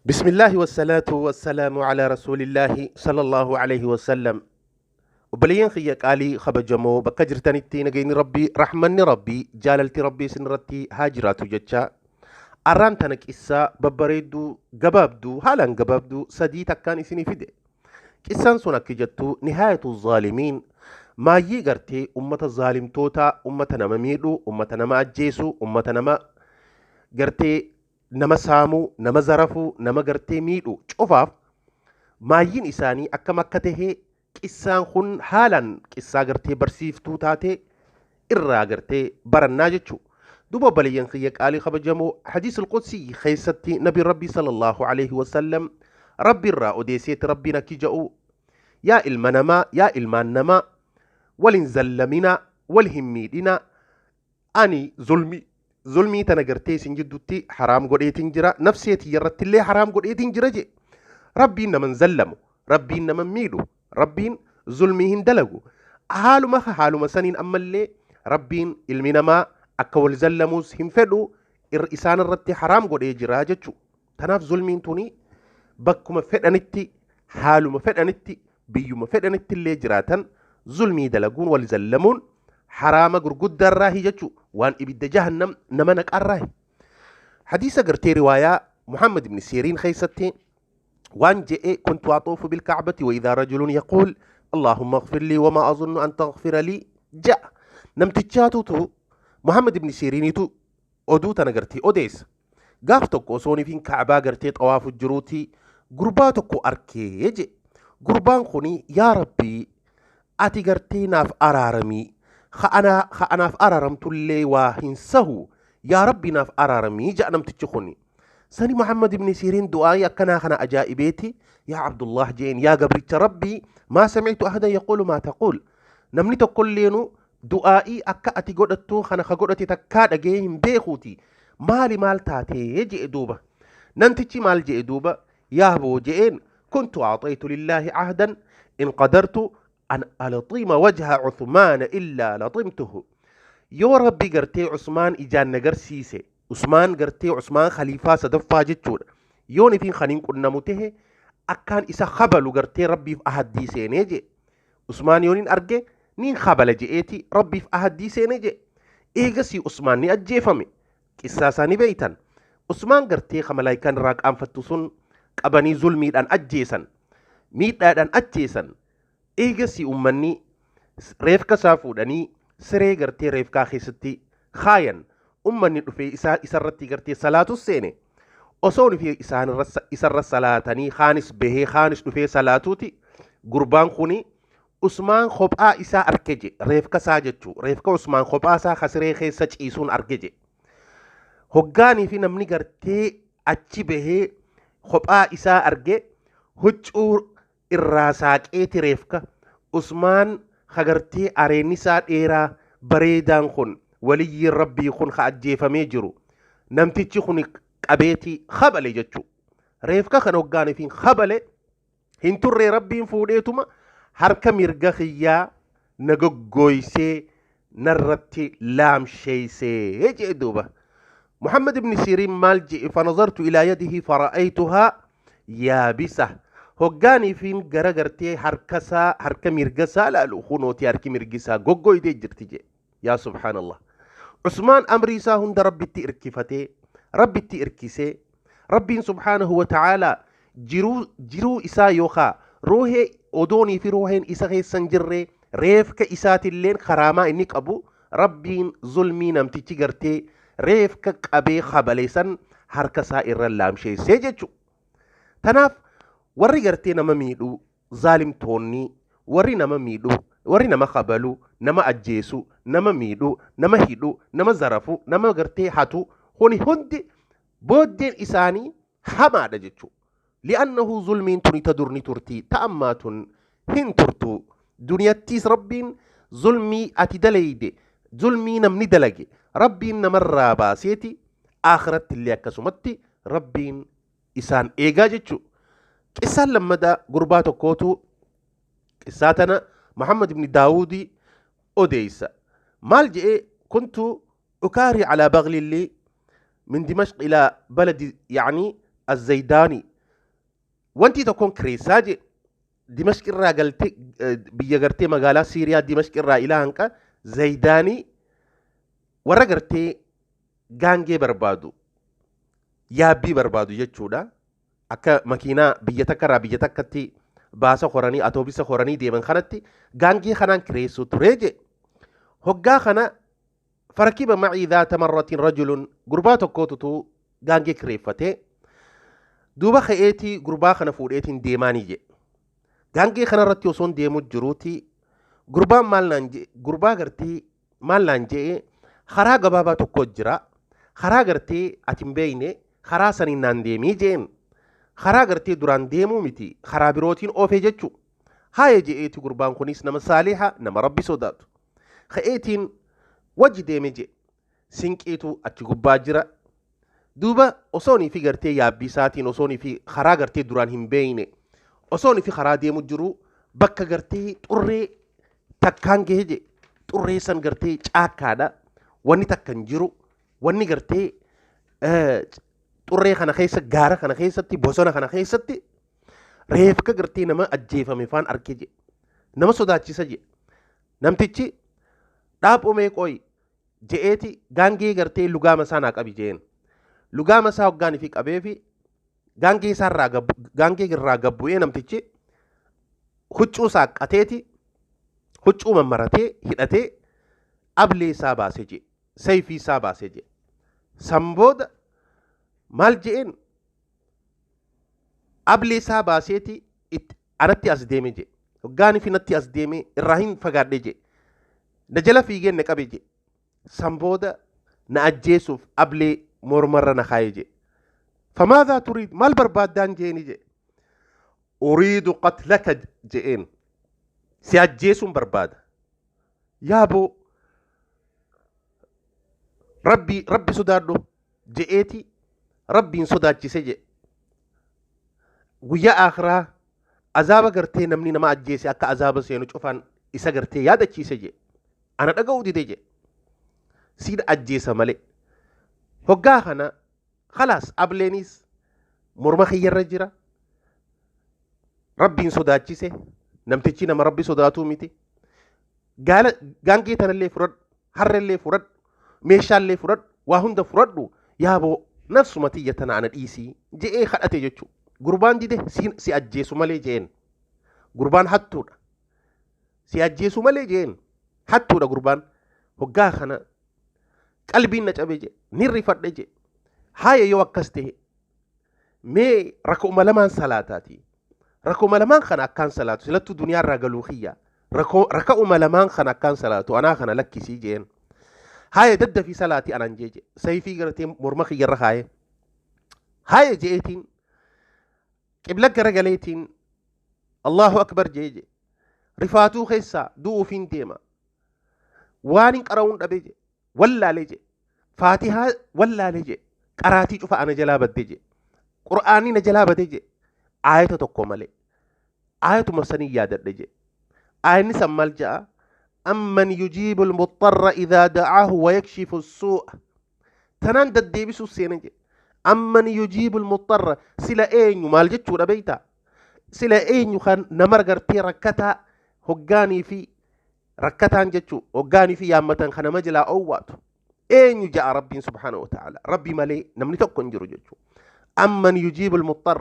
Bismillaahi wassalaatu wassalaamu alaa rasuulillaahi sallallahu alayhi wasallam. Obboleeyyan kiyya qaalii kabajamoo bakka jirtanitti nageenyi Rabbii, rahmanni Rabbii, jaalalti Rabbii isinirratti haa jiraatu jecha arraan tana qissaa babbareedduu gabaabduu haalaan gabaabduu sadii takkaan isinii fide. Qissaan sun akki jettu nihaayatu zaalimiin maayyii gartee ummata zaalimtootaa, ummata nama miidhu, ummata nama ajjeesu, ummata nama gartee nama saamuu, nama zarafuu, nama gartee miidhu cufaaf maayyiin isaanii akkam akka tahe qissaan kun haalaan qissaa gartee barsiiftuu taate irraa gartee barannaa jechuu. Duuba obboleeyyan kiyya qaalii kabajamoo hadiis alqudsii keessatti nabi rabbii sallallahu alaihi wasallam rabbi irraa odeesseeti rabbiin akki ja'u yaa ilma namaa yaa ilmaan namaa wal hin zallaminaa wal hin miidhinaa Ani zulmii zulmii tana gartee isin jiddutti haraam godheetin jira nafsee tiyya irrattillee haraam godheetin jira jee rabbiin nama hin zallamu rabbiin nama hin miidhu rabbiin zulmii hin dalagu haaluma haaluma saniin ammallee rabbiin ilmi namaa akka wal zallamuus hin fedhu isaan irratti haraam godhee jira jechu tanaaf zulmiin tuni bakkuma fedhanitti haaluma fedhanitti biyyuma fedhanitti illee jiraatan zulmii dalaguun wal zallamuun haraama gurguddaarraahi jechu waan ibidda jahannam nama naqaarraahi. Hadiisa gartee riwaayaa Muhammad ibn Siriin keessatti waan je'e kuntu axuufu bilkacbati wa idaa rajulun yaquul Allaahumma اغfir lii wamaa azunnu an taghfira lii ja'a. Namtichaatutu Muhammad ibn Siriinitu oduu tana gartee odeessa. Gaaf tokko osooniifin Ka'baa gartee xawaafu jiruuti gurbaa tokko arkee je. Gurbaan kuni yaa Rabbii ati gartee naaf araaramii ka anaa ka anaaf araaramtullee waa hin sahu yaa Rabbii naaf araaramii ja'a namtichi kuni. Sani Muhammad ibn Siriin du'aa'ii akkanaa kana ajaa'ibeeti yaa Abdullah jeen yaa gabricha Rabbii maa sami'tu ahadan yaquulu maa taquul namni tokkolleenu Du'aa'ii akka ati godhattuu kana ka godhate takkaa dhaga'ee hin beekuuti maali maal taatee je'e duuba. Namtichi maal je'e duuba yaa boo je'een kuntu a'xaytu lillaahi ahdan in qadartu an alxima wajha Uthmaana illaa laximtuhu. Yoo Rabbi gartee Usmaan ijaan na garsiise Usmaan gartee Usmaan khaliifaa sadaffaa jechuudha. Yoon ifiin kan hin qunnamu tahe akkaan isa kabalu gartee Rabbiif ahaddii seenee je'e. Usmaan yoon arge niin kabala je'eeti Rabbiif ahaddii seene je'e. Eegasii Usmaan ni ajjeefame. Qissaa isaa ni beeytan. Usmaan gartee ka malaayikaan irraa qaanfattu sun qabanii zulmiidhaan ajjeesan. Miidhaadhaan ajjeesan. Eegasii ummanni reefka isaa fuudhanii siree gartee reefkaa keessatti kaayan. Ummanni dhufee isaa isarratti gartee salaatus seene. Osoo dhufee isaan isarra salaatanii kaanis bahee kaanis dhufee salaatuuti gurbaan kuni Usmaan kophaa isaa arke je reefka isaa jechuu reefka Usmaan kophaa isaa ka siree keessa ciisuun arge je. Hoggaanii fi namni gartee achi bahee kophaa isaa arge huccuu irraa saaqeeti reefka Usmaan ka gartee areenni isaa dheeraa bareedaan kun waliyyiin Rabbii kun ka ajjeefamee jiru namtichi kun qabeeti kabale jechuu reefka kan hoggaanifiin kabale hin turree Rabbiin fuudheetuma harka mirga kiyyaa na goggooysee narratti laamsheeysee jee duuba Muhammad ibn Siriin maal je'e fanazartu ilaa yadihi fara'aytuhaa yaabisa hoggaaniifiin gara gartee harkasaa harka mirgasaa laalu kunooti harki mirgisaa goggoydee jirti jee yaa subhaanallah Usmaan amrii isaa hunda rabbitti irkifatee rabbitti irkisee rabbiin subhaanahu wa ta'aalaa jiruu jiruu isaa yookaa ruuhee odoonii fi ruuheen isa keessa hin jirree reefka isaatilleen karaamaa inni qabu rabbiin zulmii namtichi gartee reefka qabee kabale san harka isaa irra laamsheessee jechu. Tanaaf warri gartee nama miidhu zaalimtoonni warri nama miidhu warri nama kabalu nama ajjeesu nama miidhu nama hidhu nama zarafu nama gartee hatu kuni hundi booddeen isaanii hamaadha jechuudha. Li'annahu zulmiin tuni ta dur ni turti ta ammaa tun hin turtu. Duniyattiis Rabbiin zulmii ati daleyde zulmii namni dalage Rabbiin namarraa baaseeti aakhiratti illee akkasumatti Rabbiin isaan eegaa jechuu. Qissaan lammadaa gurbaa tokkootu qissaa tana Muhammad ibn Daawuudii odeeysa. Maal je'ee kuntu ukaarii alaa baglilli min Dimashq ilaa baladi yaanii azaydaani. Wanti tokkoon kireessaa jee Dimashq irraa galtee biyya gartee magaalaa Siiriyaa Dimashq irraa ilaa hanqa Zaydaanii warra gartee gaangee barbaadu yaabbii barbaadu jechuudha. Akka makiinaa biyya takka irraa biyya takkatti baasa horanii atoobisa horanii deeman kanatti gaangee kanaan kireessuu turee jee. Hoggaa kana farakiba macii dhaata marratin rajulun gurbaa tokkootutu gaangee kireeffatee duuba ka'eetii gurbaa kana fuudheetiin deemaanii jee. Gaangee kanarratti osoon deemu jiruuti gurbaan maal naan jee gurbaa gartee maal naan jee karaa gabaabaa tokko jira karaa gartee ati hin beekne karaa saniin naan deemii jeen karaa gartee duraan deemuu miti karaa birootiin oofee jechuu haaya je'eeti gurbaan kunis nama saaliha nama rabbi sodaatu ka'eetiin wajji deeme jee sinqiitu achi gubbaa jira duuba osoonii fi gartee yaabbii isaatiin osoonii fi karaa gartee duraan hin beekne osoonii fi karaa deemu jiru bakka gartee xurree takkaan gahe je xurree san gartee caakkaadha wanni takka hin jiru wanni gartee xurree kana keessa gaara kana keessatti bosona kana keessatti reefka gartee nama ajjeefame faan arge je nama sodaachisa je namtichi dhaaphumee qoy je'eeti gaangee gartee lugaama isaa naa qabi jeen lugaama isaa hoggaan fi qabeefi gaangee isaa irraa gaangee irraa gabbu'ee namtichi huccuu saaqqateeti huccuu mammaratee hidhatee ablee isaa baasee je sayfii isaa baasee je san booda maal je'een ablee isaa baaseeti anatti as deeme je hoggaani fi natti as deeme irraa hin fagaadhe je na jala fiigee na qabe je san booda na ajjeesuuf ablee mormarra na kaaye je famaadhaa turiid maal barbaaddaan jeeni je uriidu qatlaka je'een si ajjeesuun barbaada yaaboo rabbi rabbi sodaadhu je'eeti rabbiin sodaachise je guyyaa akhiraa azaaba gartee namni nama ajjeese akka azaaba seenu cufaan isa gartee yaadachiise je ana dhaga'uu dide je siin ajjeesa malee hoggaa kana khalaas ableeniis morma kiyyarra jira rabbiin sodaachise namtichi nama rabbi sodaatuu miti gaala gaangee tanallee fudhadhu harrellee fudhadhu meeshaallee fudhadhu waa hunda fudhadhu yaaboo nafsuma tiyya tana ana dhiisii je'ee kadhate jechuu gurbaan dide si ajjeesu malee je'een gurbaan hattuudha si ajjeesu malee je'een hattuudha gurbaan hoggaa kana qalbiin na cabe je ni rifadhe je haaya yoo akkas ta'e mee rakkooma lamaan salaataati rakkooma lamaan kana akkaan salaatu silattuu duniyaa irraa galuu kiyya raka'uma lamaan kana akkaan salaatu anaa kana lakkisii jeen haaya daddafii salaatii anaan jee je sayfii gartee morma kiyyarra kaaye haaya je'eetiin qibla garagaleetiin Allahu akbar jee je rifaatuu keessaa du'uufiin deema waan hin qara'uun dhabe je wallaalee je faatihaa wallaalee je qaraatii cufa ana jalaa badde je qur'aanii na jalaa bade je aayata tokko malee aayatuma sanii yaadadhe je aayanni san maal ja'a amman yujiibu almuxxarra idaa da'aahu wa yakshifu suu'a tanaan deddeebisuu seene je amman yujiibu almuxxarra sila eenyu maal jechuudha beeytaa sila eenyu kan nama gartee rakkataa hoggaanii fi rakkataan jechuu hoggaanii fi yaammatan kan nama jalaa owwaatu eenyu ja'a rabbiin subhaanahu wa ta'ala rabbi malee namni tokko hin jiru jechuu amman yujiibu almuxxar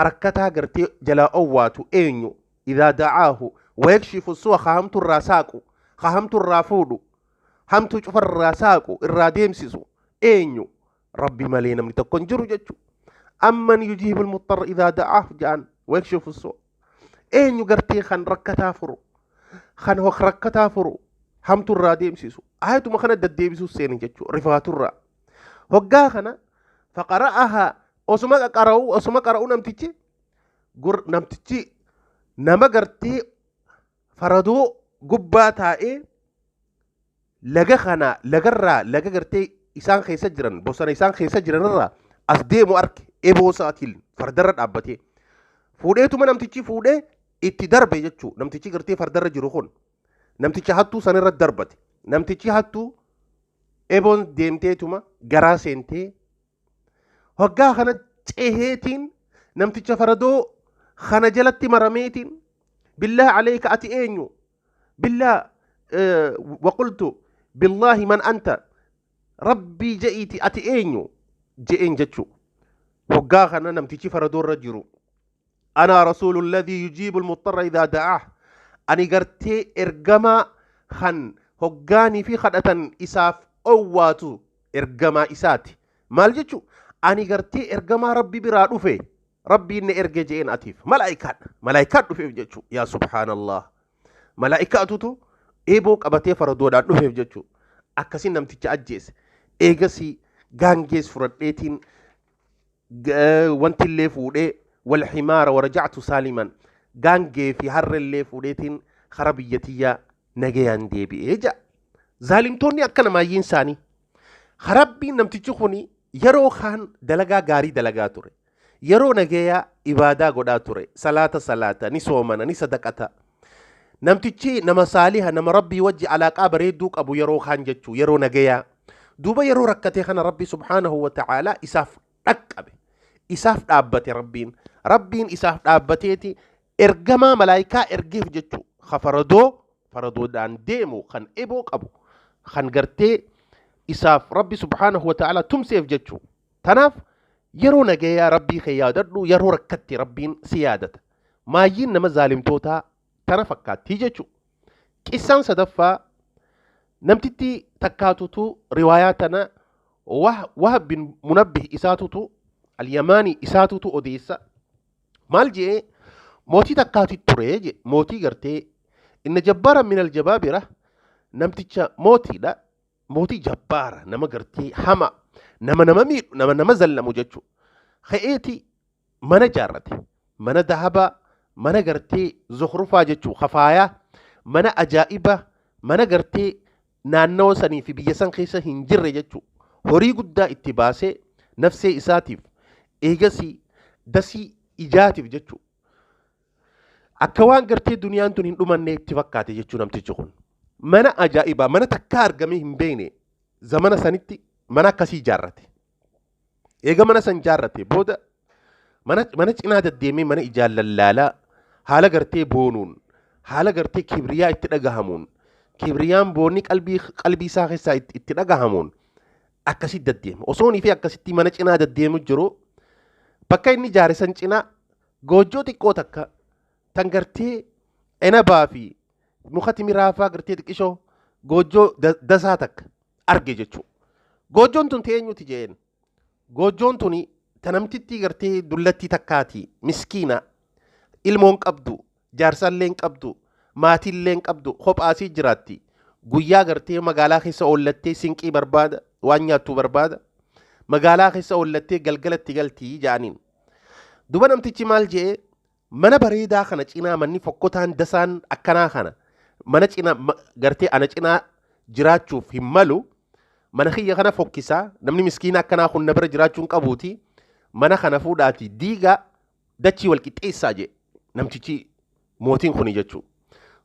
rakkataa gartee jalaa owwaatu eenyu idaa da'aahu wayakshifu su'a ka hamtu irraa saaqu ka hamtu irraa fuudhu hamtuu cufa irraa saaqu irraa deemsisu eenyu rabbi malee namni tokko hin jiru jechuu amman yujiibu almuxxar idaa da'aahu ja'an wayakshifu su'a eenyu gartee kan rakkataa furu kan rakkataa furu hamtu irraa deemsisu ayatuma kana deddeebisuu seeni jechuu rifaaturraa hoggaa kana faqara'ahaa osuma qara'u osuma qara'u namtichi namtichi nama gartee faradoo gubbaa taa'ee laga kana lagarraa laga gartee isaan keessa jiran bosona isaan keessa jiranirraa as deemu arke eboo isaatiin fardarra dhaabbatee fuudheetuma namtichi fuudhee itti darbe jechuu namtichi gartee fardarra jiru kun namticha hattuu sanirra darbate namtichi hattuu eboon deemteetuma garaa seentee hoggaa kana ceheetiin namticha faradoo Kana jalatti marameetiin billaah alayka ati eenyu billaah waqultu billaahi man anta rabbii je'iiti ati eenyu je'een jechuu. Hoggaa kana namtichi faradoorra jiru ana rasuulu alladhii yujiibu almuxxarra idaa da'aah ani gartee ergamaa kan hoggaanii fi kadhatan isaaf owwaatu ergamaa isaati. Maal jechuu ani gartee ergamaa rabbi biraa dhufe rabbiin na erge je'een atiif malaayikaadha malaayikaan dhufeef jechuu. Yaa subhaanallah malaayikaatutu eeboo qabatee faradoodhaan dhufeef jechuu. Akkasiin namticha ajjeese. Eegasii gaangees fudhadheetiin wanti illee fuudhee wal himaara warajactu saaliman gaangee fi harrellee fuudheetiin kara biyya tiyyaa nagayaan deebi'ee ja'a. Zaalimtoonni akka namaayyiin isaanii harabbiin namtichi kun yeroo kaan dalagaa gaarii dalagaa ture. Yeroo nagayaa ibaadaa godhaa ture. Salaata salaata ni soomana ni sadaqata. Namtichi nama saaliha nama rabbii wajji alaaqaa bareedduu qabu yeroo kaan jechuu yeroo nagayaa. Duuba yeroo rakkatee kana rabbi subhaanahu wa ta'aalaa isaaf dhaqqabe. Isaaf dhaabbate rabbiin. Rabbiin isaaf dhaabbateeti ergamaa malaayikaa ergeef jechuu. Ka faradoo faradoodhaan deemu kan eboo qabu kan gartee isaaf rabbi subhaanahu wa ta'aalaa tumseef jechuu. Tanaaf yeroo nagayaa rabbii kee yaadadhu yeroo rakkatte rabbiin si yaadata. Maayyiin nama zaalimtootaa tana fakkaattii jechuu. Qissaan sadaffaa namtitti takkaatutu riwaayaa tana Wahab bin Munabbih isaatutu Alyamaanii isaatutu odeessa. Maal je'ee mootii takkaatu ture je mootii gartee inna jabbaara min aljabaabira namticha mootiidha. Mootii jabbaara nama gartee hama nama nama miidhu nama nama zallamu jechuu. Ka'eeti mana jaarrate mana dahabaa mana gartee zukhrufaa jechuu kafaayaa mana ajaa'iba mana gartee naannawa sanii fi biyya san keessa hin jirre jechuu. Horii guddaa itti baasee nafsee isaatiif eegasii dasii ijaatiif jechuu. Akka waan gartee duniyaan tun hin dhumanne itti fakkaate jechuu namtichi kun. Mana ajaa'ibaa mana takkaa argamee hin beekne zamana sanitti mana akkasii ijaarrate. Eega mana san ijaarrate booda mana cinaa deddeemee mana ijaan lallaalaa haala gartee boonuun haala gartee kibriyaa itti dhagahamuun kibriyaan boonni qalbii isaa keessaa itti dhagahamuun akkasitti deddeema. Osoonii fi akkasitti mana cinaa deddeemu jiru bakka inni ijaare san cinaa goojjoo xiqqoo takka tan gartee enabaa fi muka timiraafaa gartee xiqqishoo goojjoo dasaa takka arge jechuudha. Goojjoon tun ta'eenyuti jeen. Goojjoon tuni ta namtittii gartee dullattii takkaati miskiina ilmoon qabdu jaarsallee hin qabdu maatiillee hin qabdu kophaasii jiraatti. Guyyaa gartee magaalaa keessa oollattee sinqii barbaada waan nyaattu barbaada magaalaa keessa oollattee galgalatti galtii jaaniin. Duba namtichi maal je'ee mana bareedaa kana cinaa manni fokkotaan dasaan akkanaa kana mana cinaa gartee ana cinaa jiraachuuf hin malu mana kiyya kana fokkisaa namni miskiina akkanaa kun na bira jiraachuu hin qabuuti mana kana fuudhaati diigaa dachii wal qixxeessaa jee namtichi mootiin kuni jechuu.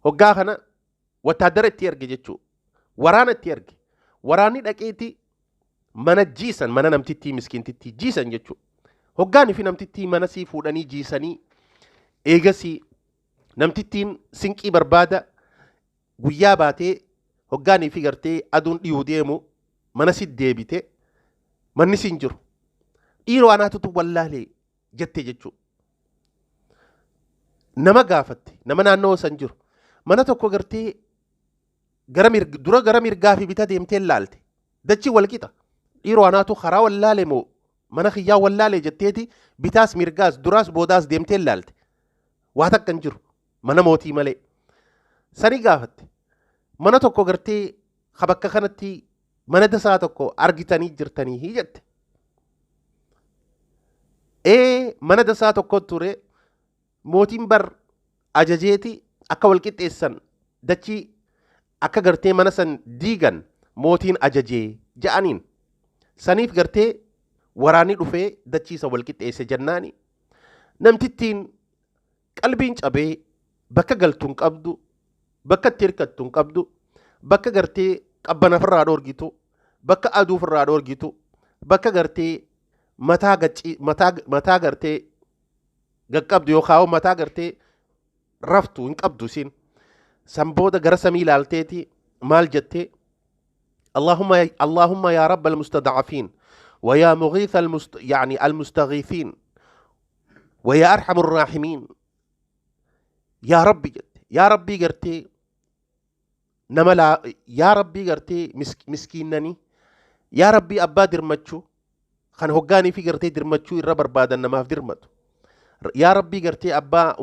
Hoggaa kana wattaaddara itti erge jechuu. Waraana itti erge. Waraanni dhaqeeti mana jiisan mana namtittii miskiintittii jiisan jechuu. Hoggaan fi namtittii mana sii fuudhanii jiisanii eegasii namtittiin sinqii barbaada guyyaa baatee hoggaanii fi gartee aduun dhiyuu deemu mana si deebite manni siin jiru. Dhiiroo anaatutu wallaalee jette jechuu. Nama gaafatte nama naannoo san jiru mana tokko gartee gara dura gara mirgaa fi bita deemtee laalte dachii wal qixa dhiiroo anaatu karaa wallaale moo mana kiyyaa wallaale jetteeti bitaas mirgaas duraas boodaas deemtee laalte waa takka hin jiru mana mootii malee. Sanii gaafatte mana tokko gartee ka bakka kanatti mana dasaa tokko argitanii jirtanii jette. Ee mana dasaa tokko ture mootiin bar ajajeeti akka wal qixxeessan dachii akka gartee mana san diigan mootiin ajajee ja'aniin. Saniif gartee waraanni dhufee dachii isa wal qixxeesse jennaani. Namtittiin qalbiin cabee bakka galtu hin qabdu, bakka itti hirkattu hin qabdu, bakka gartee qabbana ofirraa dhoorgitu, bakka aduu ofirraa dhoorgitu, bakka gartee mataa gacci mataa mataa gartee Gaqqabdu yookaan mataa gartee raftu hin qabdu isiin. San booda gara samii ilaalteeti maal jettee? اللهم اللهم يا رب المستضعفين ويا مغيث يعني المستغيثين ويا أرحم الراحمين يا ربي جت يا ربي قرتي نما لا يا ربي قرتي مسكينني يا ربي أبا درمتشو خان هقاني في قرتي درمتشو الربر بادا نما في درمتو يا ربي قرتي أبا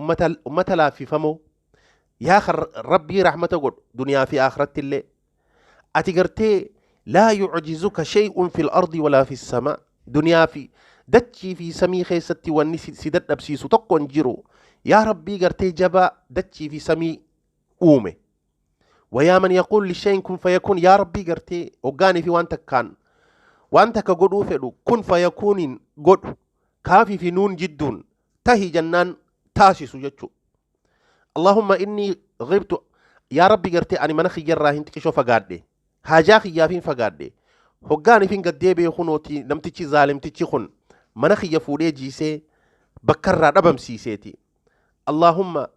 أمة لا في فمو يا خر ربي رحمته قد دنيا في آخرة اللي ati gartee laa yucjizuka shay'un fil ardi walaa fi samaa, duniyaa fi dachii fi samii keessatti wanni si dadhabsiisu tokko hin jiru. Yaa rabbii gartee jabaa dachii fi samii uume, wayaa man yaquul lishay'in kun fayakun, yaa rabbii gartee hoggaanii fi waan takkaan waan takka godhuu fedhu kun fayakuuniin godhu, kaafii fi nuun jidduun tahi jannaan taasisu jechuu. Allahumma inni ghibtu, yaa rabbi gartee ani mana kiyyarraa hin xiqishoo fagaadhe, haajaa kiyyaaf hin fagaadhe, hoggaan ifin gaddeebi'e kunooti namtichi zaalimtichi kun mana kiyya fuudhee jiisee bakkarraa dhabamsiiseeti. Allahumma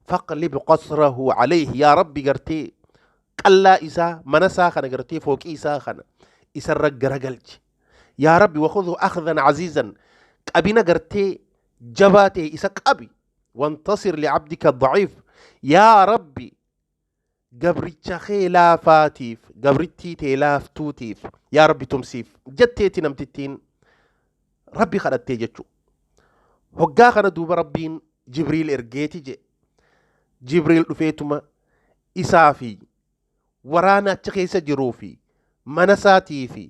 faqlib qasrahu alayhi, yaa rabbi gartee qallaa isaa, mana isaa kana gartee fooqii isaa kana isarra garagalchi. Yaa rabbi wakhudhu akhdan aziizan, qabina gartee jabaa ta'e isa qabi. Wantasir li'abdika daciif, yaa rabbi gabricha kee laafaatiif, gabrittii tee laaftuutiif yaa rabbi tumsiif jetteeti namtittiin rabbi kadhattee jechu. Hoggaa kana duuba rabbiin Jibriil ergeeti je. Jibriil dhufeetuma isaa fi waraana achi keessa jiruu fi mana isaatii fi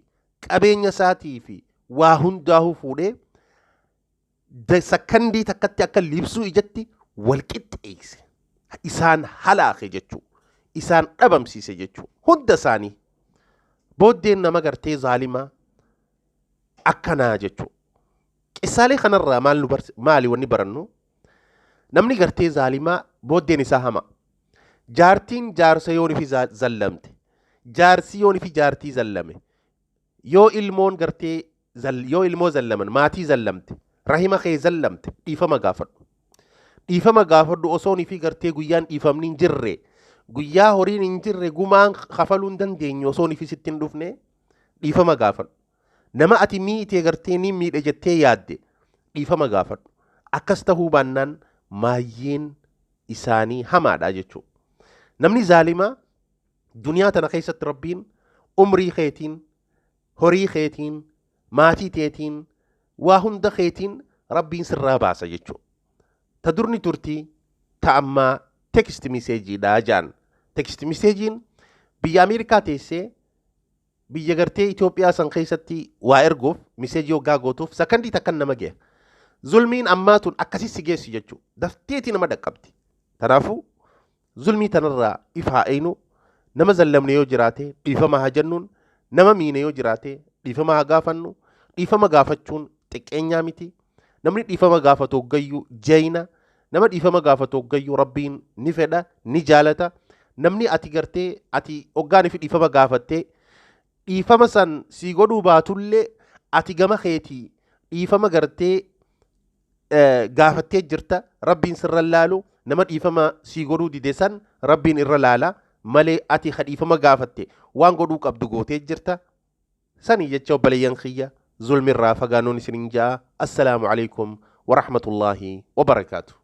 qabeenya isaatii fi waa hundaahuu fuudhee sakandii takkatti akka libsuu ijatti wal qixxeesse, isaan halaake jechuu, isaan dhabamsiise jechuu hunda isaanii. Booddeen nama gartee zaalimaa akkanaa jechuu. Qissaalee kanarraa maal nu maali wanni barannu? Namni gartee zaalimaa booddeen isaa hama. Jaartiin jaarsa yoon fi zallamte, jaarsi yoon fi jaartii zallame, yoo ilmoon gartee yoo ilmoo zallaman, maatii zallamte, rahima kee zallamte, dhiifama gaafadhu. Dhiifama gaafadhu. Osoon fi gartee guyyaan dhiifamni hin jirre, guyyaa horiin hin jirre, gumaan kafaluu hin dandeenye osoon fi sitti hin dhufne dhiifama gaafadhu. Nama ati miitee gartee ni miidhe jettee yaadde dhiifama gaafadhu. Akkas tahuu baannaan maayyeen isaanii hamaadha jechuudha. Namni zaalimaa duniyaa tana keessatti rabbiin umrii keetiin, horii keetiin, maatii teetiin, waa hunda keetiin rabbiin sirraa baasa jechuudha. Ta durni turtii ta ammaa text messageiidha jaan. Text messageiin biyya Ameerikaa teessee biyya gartee Itoophiyaa san keessatti waa erguuf message hoggaa gootuuf sakandii takkan nama geha. Zulmiin ammaa tun akkasii si geessi jechuudha. Dafteeti nama dhaqqabdi. Kanaafuu zulmii tanarraa if haa eeynu. Nama zallamne yoo jiraate dhiifama haa jennuun, nama miine yoo jiraate dhiifama haa gaafannu. Dhiifama gaafachuun xiqqeenyaa miti. Namni dhiifama gaafatu hoggayyuu jayna. Nama dhiifama gaafatu hoggayyuu rabbiin ni fedha, ni jaalata. Namni ati gartee ati hoggaan fi dhiifama gaafattee dhiifama san sii godhuu baatullee, ati gama keetii dhiifama gartee gaafattee jirta, rabbiin sirra laalu. Nama dhiifama sii godhuu dide san rabbiin irra laala malee, ati ka dhiifama gaafatte waan godhuu qabdu gootee jirta. Sanii jecha obboleeyyan kiyya, zulmirraa fagaannuun isinin ja'a. Assalaamu alaikum warahmatullaahi wabarakaatu.